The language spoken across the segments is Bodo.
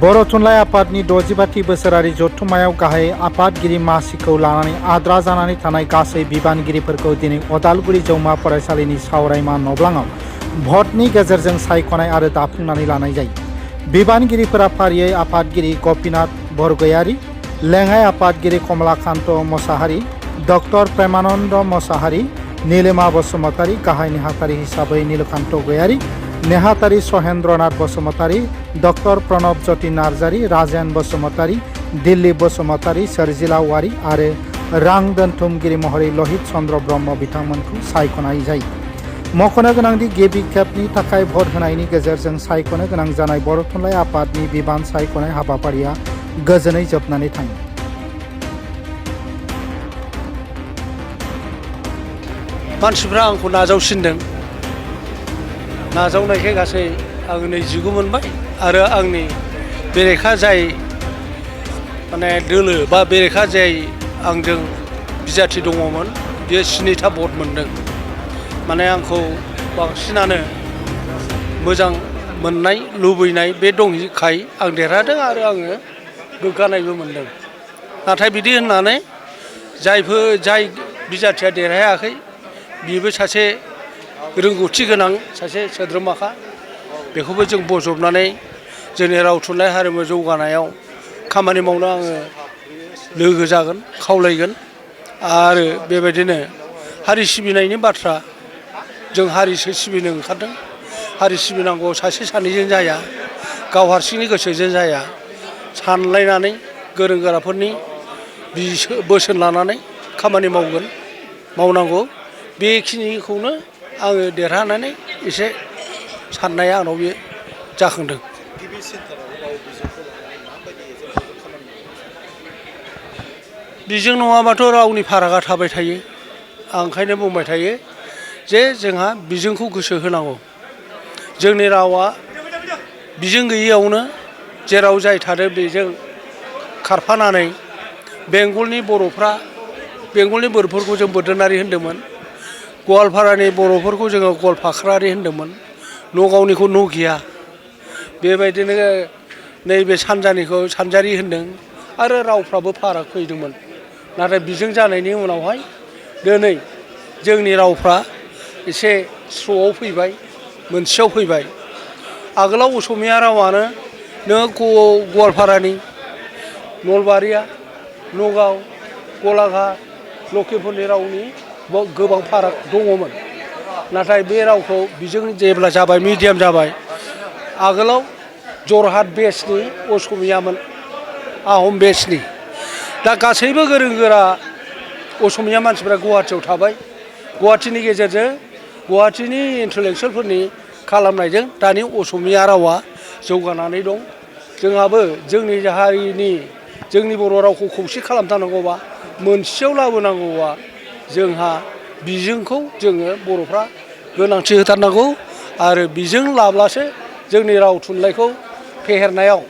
बर' थुनलाइ आफादनि 65थि बोसोरारि जथुम्मायाव गाहाय आफादगिरि मासिखौ लानानै आद्रा जानानै थानाय गासै बिबानगिरिफोरखौ दिनै अदालगुरि जौमा फरायसालिनि सावरायमा नब्लाङाव भटनि गेजेरजों सायख'नाय आरो दाफुंनानै लानाय जायो। बिबानगिरिफोरा फारियै आफादगिरि गपिनाथ बरगयारी, लेङाइ आफादगिरि कमलाकान्त मसाहारि, डक्टर प्रेमानन्द मसाहारि, नीलिमा बसुमतारी, गाहाय नेहाथारि हिसाबै नीलकान्त गयारी, नेहाथारि सहेन्द्रनाथ बसुमतारी, डक्टर प्रणब ज्योति नार्जारी, राजेन बसुमतारी, दिल्ली बसुमतारी, सोरजिला औवारी आरो रां दोनथुमगिरि महरै लहित चन्द्र ब्रह्म बिथांमोनखौ सायख'नाय जायो। मख'नो गोनांदि गिबि खेबनि थाखाय भट होनायनि गेजेरजों सायख'नो गोनां जानाय बर' थुनलाइ आफादनि बिबान सायख'नाय हाबाफारिया गोजोनै जोबनानै थाङो। मानसिफ्रा आंखौ नाजावसिनदों। नाजावनायखाय गासै आं 29 मोनबाय आरो आंनि बेरेखा जाय माने दोलो बा बेरेखा जाय आंजों बिजाथि दङमोन बियो 7था भट मोनदों। माने आंखौ बांसिनानो मोजां मोननाय लुबैनाय बे दंखाय आं देरहादों आरो आङो गोग्गानायबो मोनदों। नाथाय बिदि होननानै जाय बिजाथिया देरहायाखै बेबो सासे रोंगौथि गोनां सासे सोद्रोमाखा। बेखौबो जों बजबनानै जोंनि राव थुनलाइ हारिमु जौगानायाव खामानि मावनो आङो लोगो जागोन, खावलायगोन। आरो बेबायदिनो हारि सिबिनायनि बाथ्रा, जों हारिसो सिबिनो ओंखारदों। हारि सिबिनांगौ सासे सानैजों जाया, गाव हारसिंनि गोसोजों जाया। सानलायनानै गोरों गोराफोरनि बोसोन लानानै खामानि मावनांगौ। बेखिनिखौनो आङो देरहानानै एसे साननाया आंनाव बे जाखांदों। बिजों नङाबाथ' रावनि फारागा थाबाय थायो। आं ओंखायनो बुंबाय थायो जे जोंहा बिजोंखौ गोसो होनांगौ। जोंनि रावा बिजों गैयैयावनो जेराव जाय थादों बेजों खारफानानै बेंगलनि बर'फोरखौ जों बोदोनारि होनदोंमोन। गवालपारानि बर'फोरखौ जोङो गलफाख्रारि होनदोंमोन। नगावनिखौ नगिया, बेबायदिनो नैबे सानजानिखौ सानजारि होनदों आरो रावफ्राबो फाराग फैदोंमोन। नाथाय बिजों जानायनि उनावहाय दिनै जोंनि रावफ्रा एसे स्र'आव फैबाय, मोनसेयाव फैबाय। आगोलाव असमिया रावानो नों गवालपारानि, नलबारिया, नगाव, गलाघाट, लखिमपुरनि रावनि गोबां फाराग दङमोन। नाथाय बे रावखौ बिजों जेब्ला जाबाय, मिडियाम जाबाय, आगोलाव जरहाट बेसनि असमियामोन, आहम बेसनि। दा गासैबो गोरों गोरा असमिया मानसिफ्रा गुवाहाटियाव थाबाय। गुवाहाटिनि गेजेरजों गुवाहाटिनि इन्टेलेक्सुवेलफोरनि खालामनायजों दानि असमिया रावा जौगानानै दं। जोंहाबो जोंनि हारिनि जोंनि बर' रावखौ खौसे खालामथारनांगौबा, मोनसेयाव लाबोनांगौबा जोंहा बिजोंखौ जोङो बर'फ्रा गोनांथि होथारनांगौ। आरो बिजों लाब्लासो जोंनि राव थुनलाइखौ फेहेरनायाव,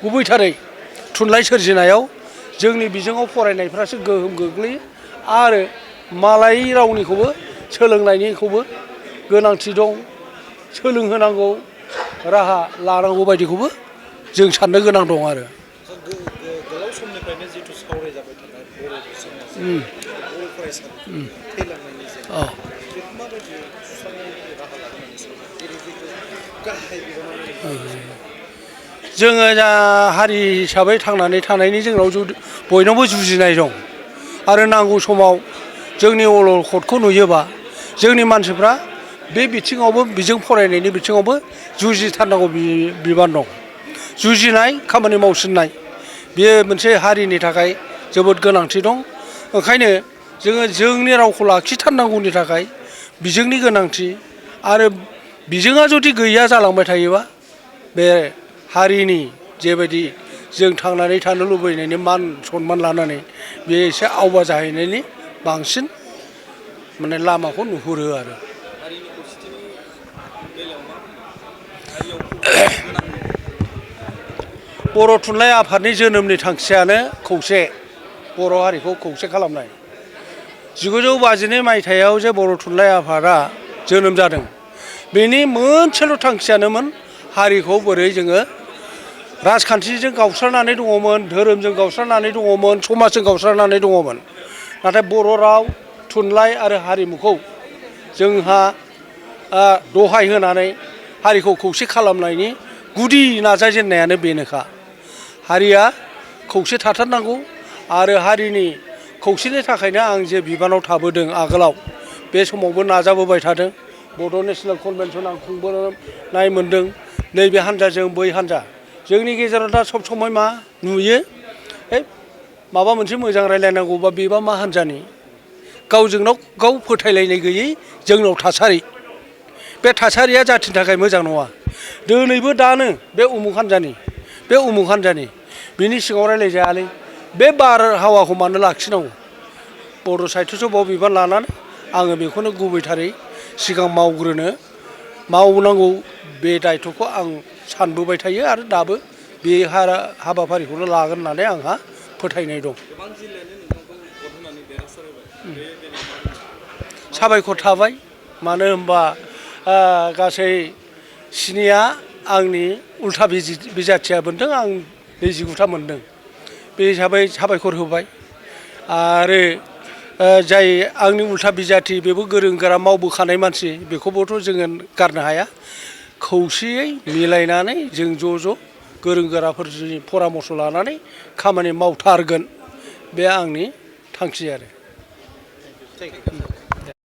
गुबैथारै थुनलाइ सोरजिनायाव जोंनि बिजोङाव फरायनायफ्रासो गोहोम गोग्लैयो। आरो मालाय रावनिखौबो सोलोंनायनिखौबो गोनांथि दं, सोलोंहोनांगौ राहा लानांगौ बायदिखौबो जों साननो गोनां दं आरो। गोलाव समनिफ्रायनो जिथु सावरायजाबाय थानाय बर' समाज, बर' फरायसालि थैलांनायनि जेंना, बेखौ माबायदि सुस्रांनायनि राहा लाबोनानै सानो? जेरै जिथु गाहाय बिबानाव जोङो जा हारि हिसाबै थांनानै थानायनि जोंनाव बयनावबो जुजिनाय दं। आरो नांगौ समाव जोंनि अलखदखौ नुयोबा जोंनि मानसिफ्रा बे बिथिङावबो, बिजों फरायनायनि बिथिङावबो जुजिथारनांगौ बिबान दं। जुजिनाय, खामानि मावसिननाय, बेयो मोनसे हारिनि थाखाय जोबोद गोनांथि दं। ओंखायनो जोङो जोंनि रावखौ लाखिथारनांगौनि थाखाय बिजोंनि गोनांथि। आरो बिजोङा जुदि गैया जालांबाय थायोबा बे हारिनि जेबायदि जों थांनानै थानो लुबैनायनि मान सनमान लानानै बे एसे आवबा जाहैनायनि बांसिन माने लामाखौ नुहुरो आरो। हारिनि खौसेथिनि बेलायाव मा हारियाव गोनां? बर' थुनलाइ आफादनि जोनोमनि थांखियानो खौसे, बर' हारिखौ खौसे खालामनाय। 1952 मायथाइयाव जे बर' थुनलाइ आफादा जोनोम जादों, बेनि मोनसेल' थांखियानोमोन हारिखौ बोरै जोङो राजखान्थिजों गावस्रानानै दङमोन, धोरोमजों गावस्रानानै दङमोन, समाजजों गावस्रानानै दङमोन। नाथाय बर' राव थुनलाइ आरो हारिमुखौ जोंहा दहाय होनानै हारिखौ खौसे खालामनायनि गुदि नाजाजेननायानो बेनोखा। हारिया खौसे थाथारनांगौ आरो हारिनि खौसेनि थाखायनो आं जे बिबानाव थाबोदों आगोलाव बे समावबो नाजाबोबाय थादों। बड' नेसनेल कनभेनसन आं खुंबोनाय मोन्दों। नैबे हान्जाजों बै हान्जा जोंनि गेजेराव दा सब समय मा नुयो, माबा मोनसे मोजां रायलायनांगौबा बेबा मा हान्जानि गावजों गाव फोथायलायनाय गैयै जोंनाव थासारि। बे थासारिया जाथिनि थाखाय मोजां नङा। दिनैबो दानो बे उमुख हान्जानि बे उमुख हान्जानि बिनि सिगाङाव रायलायजायालै। बे बारहावाखौ मानो लाखिनांगौ? बर' साहित्य सभायाव बिबान लानानै आङो बेखौनो गुबैथारै सिगां मावनांगौ बे दायथ'खौ आं सानबोबाय थायो आरो दाबो बे हाबाफारिखौनो लागोन होननानै आंहा फोथायनाय दं। साबायखर थाबाय। मानो होनबा गासै 7 आंनि उल्था बिजाथिया मोनदों, आं 29था मोनदों। बे हिसाबै साबायखर होबाय। आरो जाय आंनि उल्था बिजाथि बेबो गोरों गोरा मावबोखानाय मानसि, बेखौबोथ' जोङो गारनो हाया। खौसेयै मिलायनानै जों ज' गोरों गोराफोरनि परामर्श लानानै खामानि मावथारगोन, बे आंनि थांखि आरो।